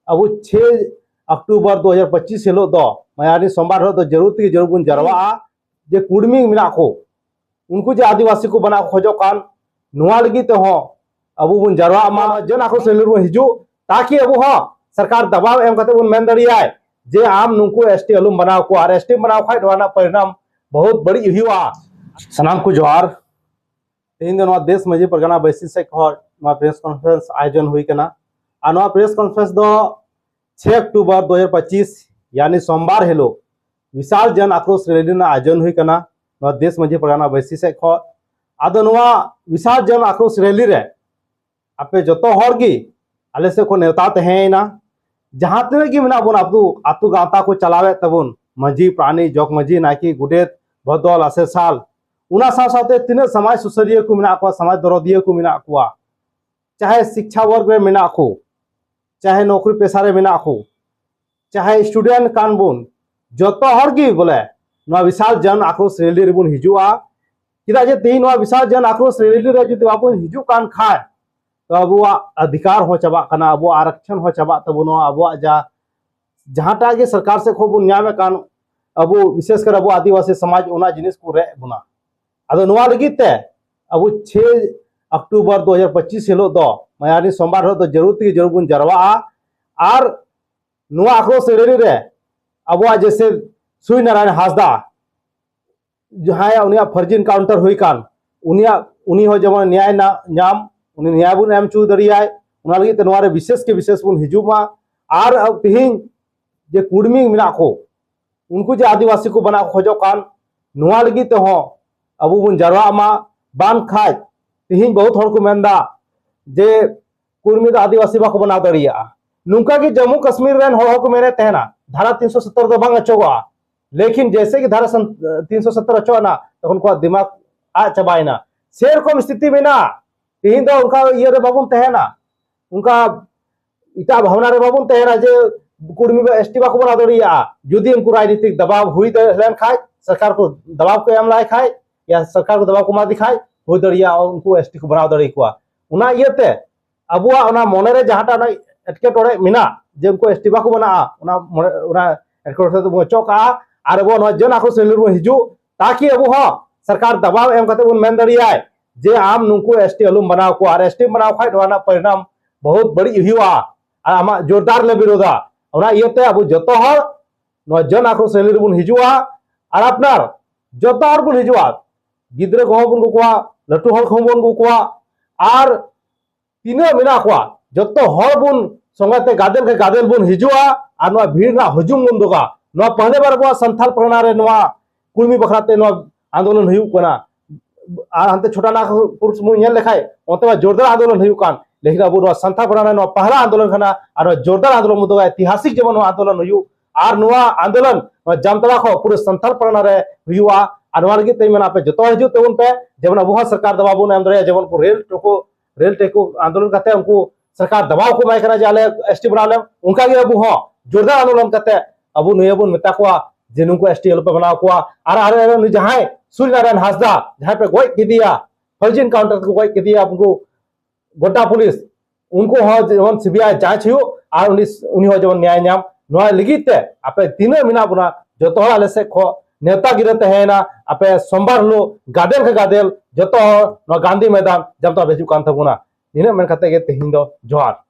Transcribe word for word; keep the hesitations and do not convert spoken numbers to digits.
ᱟᱵᱚ ᱪᱷᱮᱭ ᱚᱠᱴᱳᱵᱚᱨ ᱫᱩ ᱦᱟᱡᱟᱨ ᱯᱚᱸᱪᱤᱥ ᱦᱤᱞᱳᱜ ᱫᱚ, ᱢᱟᱱᱮ ᱟᱹᱰᱤ ᱥᱳᱢᱵᱟᱨ ᱦᱤᱞᱳᱜ ᱫᱚ ᱡᱟᱹᱨᱩᱲ ᱛᱮᱜᱮ ᱡᱟᱹᱨᱩᱲ ᱵᱚᱱ ᱡᱟᱨᱣᱟᱜᱼᱟ᱾ ᱡᱮ ᱠᱩᱲᱢᱤ ᱢᱮᱱᱟᱜ ᱠᱚ, ᱩᱱᱠᱩ ᱡᱮ ᱟᱹᱫᱤᱵᱟᱹᱥᱤ ᱠᱚ ᱵᱮᱱᱟᱣ ᱠᱚ ᱠᱷᱚᱡᱚᱜ ᱠᱟᱱ, ᱱᱚᱣᱟ ᱞᱟᱹᱜᱤᱫ ᱛᱮᱦᱚᱸ ᱟᱵᱚ ᱵᱚᱱ ᱡᱟᱨᱣᱟᱜ ᱢᱟ, ᱡᱚᱱ ᱟᱠᱨᱳᱥ ᱨᱮᱞᱤ ᱨᱮᱵᱚᱱ ᱦᱤᱡᱩᱜ, ᱛᱟᱠᱤ ᱟᱵᱚ ᱦᱚᱸ ᱥᱚᱨᱠᱟᱨ ᱫᱟᱵᱟᱣ ᱮᱢ ᱠᱟᱛᱮ ᱵᱚᱱ ᱢᱮᱱ ᱫᱟᱲᱮᱭᱟᱭ ᱡᱮ ᱟᱢ ᱱᱩᱠᱩ ᱮᱥ ᱴᱤ ᱟᱞᱚᱢ ᱵᱮᱱᱟᱣ ᱠᱚᱣᱟ, ᱟᱨ ᱮᱥ ᱴᱤ ᱵᱮᱱᱟᱣ ᱠᱷᱟᱡ ᱱᱚᱣᱟ ᱨᱮᱱᱟᱜ ᱯᱚᱨᱤᱱᱟᱢ ᱵᱚᱦᱩᱛ ᱵᱟᱹᱲᱤᱡ ᱦᱩᱭᱩᱜᱼᱟ᱾ ᱥᱟᱱᱟᱢ ᱠᱚ ᱡᱚᱦᱟᱨ᱾ ᱛᱮᱦᱮᱧ ᱫᱚ ᱱᱚᱣᱟ ᱫᱮᱥ ᱢᱟᱹᱡᱷᱤ ᱯᱟᱨᱜᱟᱱᱟ ᱵᱟᱹᱭᱥᱤ ᱥᱮᱫ ᱠᱷᱚᱱ ᱱᱚᱣᱟ ᱯᱨᱮᱥ ᱠᱚᱱᱯᱷᱟᱨᱮᱱᱥ ᱟᱭᱳᱡᱚᱱ ᱦᱩᱭ ᱠᱟᱱᱟ᱾ ᱟᱨ ᱱᱚᱣᱟ ᱯᱨᱮᱥ ᱠᱚᱱᱯᱷᱟᱨᱮᱱᱥ ᱫᱚ ᱪᱷᱮᱭ ᱚᱠᱴᱳᱵᱚᱨ ᱫᱩ ᱦᱟᱡᱟᱨ ᱯᱚᱸᱪᱤᱥ, ᱭᱟᱱᱤ ᱥᱳᱢᱵᱟᱨ ᱦᱤᱞᱳᱜ ᱵᱤᱥᱟᱞ ᱡᱚᱱ ᱟᱠᱨᱳᱥ ᱨᱮᱞᱤ ᱨᱮᱱᱟᱜ ᱟᱭᱳᱡᱚᱱ ᱦᱩᱭ ᱠᱟᱱᱟ ᱱᱚᱣᱟ ᱫᱮᱥ ᱢᱟᱹᱡᱷᱤ ᱯᱟᱨᱜᱟᱱᱟ ᱵᱟᱹᱭᱥᱤ ᱥᱮᱫ ᱠᱷᱚᱱ᱾ ᱟᱫᱚ ᱱᱚᱣᱟ ᱵᱤᱥᱟᱞ ᱡᱚᱱ ᱟᱠᱨᱳᱥ ᱨᱮᱞᱤ ᱨᱮ ᱟᱯᱮ ᱡᱚᱛᱚ ᱦᱚᱲ ᱜᱮ ᱟᱞᱮ ᱥᱮᱫ ᱠᱷᱚᱱ ᱱᱮᱣᱛᱟ ᱛᱟᱦᱮᱸᱭᱮᱱᱟ᱾ ᱡᱟᱦᱟᱸ ᱛᱤᱱᱟᱹᱜ ᱜᱮ ᱢᱮᱱᱟᱜ ᱵᱚᱱᱟ, ᱟᱵᱚ ᱟᱹᱛᱩ ᱜᱟᱶᱛᱟ ᱠᱚ ᱪᱟᱞᱟᱣᱮᱫ ᱛᱟᱵᱚᱱ, ᱢᱟᱹᱡᱷᱤ, ᱯᱟᱨᱟᱱᱤᱠ, ᱡᱚᱜᱽ ᱢᱟᱹᱡᱷᱤ, ᱱᱟᱭᱠᱮ, ᱜᱚᱰᱮᱛ, ᱵᱷᱚᱫᱚᱞ, ᱟᱥᱮᱥᱟᱞ, ᱚᱱᱟ ᱥᱟᱶ ᱥᱟᱶᱛᱮ ᱛᱤᱱᱟᱹᱜ ᱥᱚᱢᱟᱡᱽ ᱥᱩᱥᱟᱹᱨᱤᱭᱟᱹ ᱠᱚ ᱢᱮᱱᱟᱜ ᱠᱚᱣᱟ, ᱥᱚᱢᱟᱡᱽ ᱫᱚᱨᱚᱫᱤᱭᱟᱹ ᱠᱚ ᱢᱮᱱᱟᱜ ᱠᱚᱣᱟ, ᱪᱟᱦᱮ ᱥᱤᱠᱪᱷᱟ ᱵᱚᱨᱜ ᱨᱮ ᱢᱮᱱᱟᱜ ᱠᱚ, ᱪᱟᱦᱮ ᱱᱚᱠᱨᱤ ᱯᱮᱥᱟ ᱨᱮ ᱢᱮᱱᱟᱜ ᱠᱚ, ᱪᱟᱦᱮ ᱥᱴᱩᱰᱮᱱᱴ ᱠᱟᱱ ᱵᱚᱱ, ᱡᱚᱛᱚ ᱦᱚᱲ ᱜᱮ ᱵᱚᱞᱮ ᱱᱚᱣᱟ ᱵᱤᱥᱟᱞ ᱡᱚᱱ ᱟᱠᱨᱳᱥ ᱨᱮᱞᱤ ᱨᱮᱵᱚᱱ ᱦᱤᱡᱩᱜᱼᱟ᱾ ᱪᱮᱫᱟᱜ ᱡᱮ ᱛᱮᱦᱮᱧ ᱱᱚᱣᱟ ᱵᱤᱥᱟᱞ ᱡᱚᱱ ᱟᱠᱨᱳᱥ ᱨᱮᱞᱤ ᱨᱮ ᱡᱩᱫᱤ ᱵᱟᱵᱚᱱ ᱦᱤᱡᱩᱜ ᱠᱟᱱ ᱠᱷᱟᱱ, ᱛᱚ ᱟᱵᱚᱣᱟᱜ ᱚᱫᱷᱤᱠᱟᱨ ᱦᱚᱸ ᱪᱟᱵᱟᱜ ᱠᱟᱱᱟ, ᱟᱵᱚᱣᱟᱜ ᱟᱨᱚᱠᱪᱷᱚᱱ ᱦᱚᱸ ᱪᱟᱵᱟᱜ ᱛᱟᱵᱚᱱᱟ, ᱟᱵᱚᱣᱟᱜ ᱡᱟ ᱡᱟᱦᱟᱸᱴᱟᱜ ᱜᱮ ᱥᱚᱨᱠᱟᱨ ᱥᱮᱫ ᱠᱷᱚᱱ ᱵᱚᱱ ᱧᱟᱢᱮᱫ ᱠᱟᱱ, ᱟᱵᱚ ᱵᱤᱥᱮᱥ ᱠᱚᱨᱮ ᱟᱵᱚ ᱟᱹᱫᱤᱵᱟᱹᱥᱤ ᱥᱚᱢᱟᱡᱽ ᱚᱱᱟ ᱡᱤᱱᱤᱥ ᱠᱚ ᱨᱮᱡ ᱵᱚᱱᱟ᱾ ᱟᱫᱚ ᱱᱚᱣᱟ ᱞᱟᱹᱜᱤᱫ ᱛᱮ ᱟᱵᱚ ᱪᱷᱮᱭ ᱚᱠᱴᱳᱵᱚᱨ ᱫᱩ ᱦᱟᱡᱟᱨ ᱯᱚᱸᱪᱤᱥ ᱦᱤᱞᱳᱜ ᱫᱚ, ᱢᱟᱱᱮ ᱟᱹᱰᱤ ᱥᱳᱢᱵᱟᱨ ᱦᱤᱞᱳᱜ ᱫᱚ ᱡᱟᱹᱨᱩᱲ ᱛᱮᱜᱮ ᱡᱟᱹᱨᱩᱲ ᱵᱚᱱ ᱡᱟᱨᱣᱟᱜᱼᱟ᱾ ᱟᱨ ᱱᱚᱣᱟ ᱟᱠᱨᱳᱥ ᱨᱮᱞᱤ ᱨᱮ ᱟᱵᱚᱣᱟᱜ ᱡᱮᱥᱮ ᱥᱩᱨᱡᱽ ᱱᱟᱨᱟᱭᱚᱱ ᱦᱟᱸᱥᱫᱟ, ᱡᱟᱦᱟᱸᱭᱟᱜ ᱩᱱᱤᱭᱟᱜ ᱯᱷᱟᱨᱡᱤ ᱮᱱᱠᱟᱣᱩᱱᱴᱟᱨ ᱦᱩᱭ ᱠᱟᱱ, ᱩᱱᱤᱭᱟᱜ, ᱩᱱᱤ ᱦᱚᱸ ᱡᱮᱢᱚᱱ ᱱᱮᱭᱟᱭ ᱱᱟ-, ᱧᱟᱢ, ᱩᱱᱤ ᱱᱮᱭᱟᱭ ᱵᱚᱱ ᱮᱢ ᱦᱚᱪᱚ ᱫᱟᱲᱮᱭᱟᱭ᱾ ᱚᱱᱟ ᱞᱟᱹᱜᱤᱫ ᱛᱮ ᱱᱚᱣᱟ ᱨᱮ ᱵᱤᱥᱮᱥ ᱠᱮ ᱵᱤᱥᱮᱥ ᱵᱚᱱ ᱦᱤᱡᱩᱜ ᱢᱟ᱾ ᱟᱨ ᱛᱮᱦᱮᱧ ᱡᱮ ᱠᱩᱲᱢᱤ ᱢᱮᱱᱟᱜ ᱠᱚ, ᱩᱱᱠᱩ ᱡᱮ ᱟᱹᱫᱤᱵᱟᱹᱥᱤ ᱠᱚ ᱵᱮᱱᱟᱣ ᱠᱚ ᱠᱷᱚᱡᱚᱜ ᱠᱟᱱ, ᱱᱚᱣᱟ ᱞᱟᱹᱜᱤᱫ ᱛᱮᱦᱚᱸ ᱟᱵᱚ ᱵᱚᱱ ᱡᱟᱨᱣᱟᱜ ᱢᱟ᱾ ᱵᱟᱝᱠᱷᱟᱡ ᱛᱮᱦᱮᱧ ᱵᱚᱦᱩᱛ ᱦᱚᱲ ᱠᱚ ᱢᱮᱱᱫᱟ ᱡᱮ ᱠᱩᱲᱢᱤ ᱫᱚ ᱟᱹᱫᱤᱵᱟᱹᱥᱤ ᱵᱟᱠᱚ ᱵᱮᱱᱟᱣ ᱫᱟᱲᱮᱭᱟᱜᱼᱟ᱾ ᱱᱚᱝᱠᱟ ᱜᱮ ᱡᱚᱢᱢᱩ ᱠᱟᱥᱢᱤᱨ ᱨᱮᱱ ᱦᱚᱲ ᱦᱚᱸᱠᱚ ᱢᱮᱱᱮᱫ ᱛᱟᱦᱮᱱᱟ, ᱫᱷᱟᱨᱟ ᱛᱤᱱᱥᱚ ᱥᱚᱛᱛᱚᱨ ᱫᱚ ᱵᱟᱝ ᱚᱪᱚᱜᱚᱜᱼᱟ, ᱞᱮᱠᱤᱱ ᱡᱮᱭᱥᱮ ᱜᱮ ᱫᱷᱟᱨᱟ ᱥᱟᱱ-, ᱛᱤᱱᱥᱚ ᱥᱚᱛᱛᱚᱨ ᱚᱪᱚᱜ ᱮᱱᱟ, ᱛᱚᱠᱷᱚᱱ ᱠᱚᱣᱟᱜ ᱫᱤᱢᱟᱜᱽ ᱟᱫ ᱪᱟᱵᱟᱭᱮᱱᱟ᱾ ᱥᱮᱨᱚᱠᱚᱢ ᱥᱛᱷᱤᱛᱤ ᱢᱮᱱᱟᱜᱼᱟ᱾ ᱛᱮᱦᱮᱧ ᱫᱚ ᱚᱱᱠᱟ ᱤᱭᱟᱹ ᱨᱮ ᱵᱟᱵᱚᱱ ᱛᱟᱦᱮᱱᱟ, ᱚᱱᱠᱟ ᱮᱴᱟᱜ ᱵᱷᱟᱵᱽᱱᱟ ᱨᱮ ᱵᱟᱵᱚᱱ ᱛᱟᱦᱮᱱᱟ ᱡᱮ ᱠᱩᱲᱢᱤ ᱫᱚ ᱮᱥ ᱴᱤ ᱵᱟᱠᱚ ᱵᱮᱱᱟᱣ ᱫᱟᱲᱮᱭᱟᱜᱼᱟ᱾ ᱡᱩᱫᱤ ᱩᱱᱠᱩ ᱨᱟᱡᱽᱱᱤᱛᱤᱠ ᱫᱟᱵᱟᱣ ᱦᱩᱭ ᱫᱟ-, ᱞᱮᱱ ᱠᱷᱟᱡ, ᱥᱚᱨᱠᱟᱨ ᱠᱚ ᱫᱟᱵᱟᱣ ᱠᱚ ᱮᱢ ᱞᱟᱭ ᱠᱷᱟᱡ, ᱭᱟ ᱥᱚᱨᱠᱟᱨ ᱠᱚ ᱫᱟᱵᱟᱣ ᱠᱚ ᱮᱢᱟ ᱫᱮ ᱠᱷᱟᱡ, ᱦᱩᱭ ᱫᱟᱲᱮᱭᱟᱜᱼᱟ ᱩᱱᱠᱩ ᱮᱥ ᱴᱤ ᱠᱚ ᱵᱮᱱᱟᱣ ᱫᱟᱲᱮ ᱠᱚᱣᱟ᱾ ᱚᱱᱟ ᱤᱭᱟᱹᱛᱮ ᱟᱵᱚᱣᱟᱜ ᱚᱱᱟ ᱢᱚᱱᱮ ᱨᱮ ᱡᱟᱦᱟᱸᱴᱟᱜ ᱚᱱᱟ ᱮᱴᱠᱮᱴᱚᱬᱮ ᱢᱮᱱᱟᱜ, ᱡᱮ ᱩᱱᱠᱩ ᱮᱥᱴᱤ ᱵᱟᱠᱚ ᱢᱟᱱᱟᱜᱼᱟ, ᱚᱱᱟ ᱢᱚᱬᱮ ᱚᱱᱟ ᱮᱴᱠᱮᱴᱚᱬᱮ ᱥᱟᱶ ᱛᱮᱵᱚᱱ ᱚᱪᱚᱜ ᱠᱟᱜᱼᱟ᱾ ᱟᱨ ᱟᱵᱚ ᱱᱚᱣᱟ ᱡᱚᱱ ᱟᱠᱨᱳᱥ ᱨᱮᱞᱤ ᱨᱮᱵᱚᱱ ᱦᱤᱡᱩᱜ, ᱛᱟᱠᱤ ᱟᱵᱚ ᱦᱚᱸ ᱥᱚᱨᱠᱟᱨ ᱫᱟᱵᱟᱣ ᱮᱢ ᱠᱟᱛᱮ ᱵᱚᱱ ᱢᱮᱱ ᱫᱟᱲᱮᱭᱟᱭ ᱡᱮ ᱟᱢ ᱱᱩᱠᱩ ᱮᱥᱴᱤ ᱟᱞᱚᱢ ᱵᱮᱱᱟᱣ ᱠᱚᱣᱟ, ᱟᱨ ᱮᱥᱴᱤ ᱵᱮᱱᱟᱣ ᱠᱷᱟᱡ ᱱᱚᱣᱟ ᱨᱮᱱᱟᱜ ᱯᱚᱨᱤᱱᱟᱢ ᱵᱚᱦᱩᱛ ᱵᱟᱹᱲᱤᱡ ᱦᱩᱭᱩᱜᱼᱟ, ᱟᱨ ᱟᱢᱟᱜ ᱡᱳᱨᱫᱟᱨ ᱞᱮ ᱵᱤᱨᱳᱫᱟ᱾ ᱚᱱᱟ ᱤᱭᱟᱹᱛᱮ ᱟᱵᱚ ᱡᱚᱛᱚ ᱦᱚᱲ ᱱᱚᱣᱟ ᱡᱚᱱ ᱟᱠᱨᱳᱥ ᱨᱮᱞᱤ ᱨᱮᱵᱚᱱ ᱦᱤᱡᱩᱜᱼᱟ᱾ ᱟᱨ ᱟᱯᱱᱟᱨ ᱡᱚᱛᱚ ᱦᱚᱲ ᱵᱚᱱ ᱦᱤᱡᱩᱜᱼᱟ, ᱜᱤᱫᱽᱨᱟᱹ ᱠᱚᱦᱚᱸ ᱵᱚᱱ ᱟᱹᱜᱩ ᱠᱚᱣᱟ, ᱞᱟᱹᱴᱩ ᱦᱚᱲ ᱠᱚᱦᱚᱸ ᱵᱚᱱ ᱟᱹᱜᱩ ᱠᱚᱣᱟ, ᱟᱨ ᱛᱤᱱᱟᱹᱜ ᱢᱮᱱᱟᱜ ᱠᱚᱣᱟ ᱡᱚᱛᱚ ᱦᱚᱲ ᱵᱚᱱ ᱥᱚᱸᱜᱮ ᱛᱮ, ᱜᱟᱫᱮᱞ ᱠᱮ ᱜᱟᱫᱮᱞ ᱵᱚᱱ ᱦᱤᱡᱩᱜᱼᱟ ᱟᱨ ᱱᱚᱣᱟ ᱵᱷᱤᱲ ᱨᱮᱱᱟᱜ ᱦᱩᱡᱩᱢ ᱵᱚᱱ ᱫᱚᱜᱟ᱾ ᱱᱚᱣᱟ ᱯᱟᱦᱞᱮ ᱵᱟᱨ ᱟᱵᱚᱣᱟᱜ ᱥᱟᱱᱛᱟᱲ ᱯᱟᱨᱜᱟᱱᱟ ᱨᱮ ᱱᱚᱣᱟ ᱠᱩᱲᱢᱤ ᱵᱟᱠᱷᱨᱟ ᱛᱮ ᱱᱚᱣᱟ ᱟᱱᱫᱳᱞᱚᱱ ᱦᱩᱭᱩᱜ ᱠᱟᱱᱟ᱾ ᱟᱨ ᱦᱟᱱᱛᱮ ᱪᱷᱳᱴᱟ ᱱᱟᱜᱽᱯᱩᱨ ᱥᱩᱢᱩᱝ ᱧᱮᱞ ᱞᱮᱠᱷᱟᱡ ᱚᱱᱛᱮ ᱢᱟ ᱡᱳᱨᱫᱟᱨ ᱟᱱᱫᱳᱞᱚᱱ ᱦᱩᱭᱩᱜ ᱠᱟᱱ, ᱞᱮᱠᱤᱱ ᱟᱵᱚ ᱱᱚᱣᱟ ᱥᱟᱱᱛᱟᱲ ᱯᱟᱨᱜᱟᱱᱟ ᱱᱚᱣᱟ ᱯᱟᱦᱞᱟ ᱟᱱᱫᱳᱞᱚᱱ ᱠᱟᱱᱟ᱾ ᱟᱨ ᱱᱚᱣᱟ ᱡᱳᱨᱫᱟᱨ ᱟᱱᱫᱳᱞᱚᱱ ᱵᱚᱱ ᱫᱚᱜᱟ, ᱮᱛᱤᱦᱟᱥᱤᱠ ᱡᱮᱢᱚᱱ ᱱᱚᱣᱟ ᱟᱱᱫᱳᱞᱚᱱ ᱦᱩᱭᱩᱜ, ᱟᱨ ᱱᱚᱣᱟ ᱟᱱᱫᱳᱞᱚᱱ ᱱᱚᱣᱟ ᱡᱟᱢᱛᱟᱲᱟ ᱠᱷᱚᱱ ᱯᱩᱨᱟᱹ ᱥᱟᱱᱛᱟᱲ ᱯᱟᱨᱜᱟᱱᱟ ᱨᱮ ᱦᱩᱭᱩᱜᱼᱟ᱾ ᱟᱨ ᱱᱚᱣᱟ ᱞᱟᱹᱜᱤᱫ ᱛᱮ ᱢᱮᱱᱟ, ᱟᱯᱮ ᱡᱚᱛᱚ ᱦᱤᱡᱩᱜ ᱛᱟᱵᱚᱱ ᱯᱮ, ᱡᱮᱢᱚᱱ ᱟᱵᱚ ᱦᱚᱸ ᱥᱚᱨᱠᱟᱨ ᱫᱟᱵᱟᱣ ᱵᱚᱱ ᱮᱢ ᱫᱟᱲᱮᱭᱟᱜᱼᱟ, ᱡᱮᱢᱚᱱ ᱠᱚ ᱨᱮᱞ ᱴᱳᱠᱳ ᱨᱮᱞ ᱴᱮᱠᱳ ᱟᱱᱫᱳᱞᱚᱱ ᱠᱟᱛᱮ ᱩᱱᱠᱩ ᱥᱚᱨᱠᱟᱨ ᱫᱟᱵᱟᱣ ᱠᱚ ᱮᱢᱟᱭ ᱠᱟᱱᱟ ᱡᱮ ᱟᱞᱮ ᱮᱥᱴᱤ ᱵᱮᱱᱟᱣ ᱞᱮᱢ, ᱚᱱᱠᱟ ᱜᱮ ᱟᱵᱚ ᱦᱚᱸ ᱡᱳᱨᱫᱟᱨ ᱟᱱᱫᱳᱞᱚᱱ ᱠᱟᱛᱮ ᱟᱵᱚ ᱱᱤᱭᱟᱹ ᱵᱚᱱ ᱢᱮᱛᱟ ᱠᱚᱣᱟ ᱡᱮ ᱱᱩᱠᱩ ᱮᱥᱴᱤ ᱟᱞᱚᱯᱮ ᱵᱮᱱᱟᱣ ᱠᱚᱣᱟ᱾ ᱟᱨ ᱟᱨ ᱟᱨ ᱩᱱᱤ ᱡᱟᱦᱟᱸᱭ ᱥᱩᱨᱡᱚᱱᱟᱨᱟᱭᱚᱱ ᱦᱟᱸᱥᱫᱟ, ᱡᱟᱦᱟᱸᱭ ᱯᱮ ᱜᱚᱡ ᱠᱮᱫᱮᱭᱟ, ᱯᱷᱟᱹᱞᱡᱤ ᱮᱱᱠᱟᱣᱩᱱᱴᱟᱨ ᱛᱮᱠᱚ ᱜᱚᱡ ᱠᱮᱫᱮᱭᱟ ᱩᱱᱠᱩ ᱜᱚᱰᱰᱟ ᱯᱩᱞᱤᱥ, ᱩᱱᱠᱩ ᱦᱚᱸ ᱡᱮᱢᱚᱱ ᱥᱤᱵᱤᱟᱭ ᱡᱟᱸᱪ ᱦᱩᱭᱩᱜ ᱟᱨ ᱩᱱᱤ ᱩᱱᱤ ᱦᱚᱸ ᱡᱮᱢᱚᱱ ᱱᱮᱭᱟᱭ ᱧᱟᱢ᱾ ᱱᱚᱣᱟ ᱞᱟᱹᱜᱤᱫ ᱛᱮ ᱟᱯᱮ ᱛᱤᱱᱟᱹᱜ ᱢᱮᱱᱟᱜ ᱵᱚᱱᱟ ᱡᱚᱛᱚ ᱦᱚᱲ ᱟᱞᱮ ᱥᱮᱫ ᱠᱷᱚᱱ ᱱᱮᱣᱛᱟ ᱜᱤᱨᱟᱹ ᱛᱟᱦᱮᱸᱭᱮᱱᱟ᱾ ᱟᱯᱮ ᱥᱳᱢᱵᱟᱨ ᱦᱤᱞᱳᱜ ᱜᱟᱫᱮᱞ ᱠᱮ ᱜᱟᱫᱮᱞ ᱡᱚᱛᱚ ᱦᱚᱲ ᱱᱚᱣᱟ ᱜᱟᱱᱫᱷᱤ ᱢᱚᱭᱫᱟᱱ ᱡᱟᱢᱛᱟᱲᱟ ᱯᱮ ᱦᱤᱡᱩᱜ ᱠᱟᱱ ᱛᱟᱵᱚᱱᱟ᱾ ᱱᱤᱱᱟᱹᱜ ᱢᱮᱱ ᱠᱟᱛᱮ ᱜᱮ ᱛᱮᱦᱮᱧ ᱫᱚ ᱡᱚᱦᱟᱨ᱾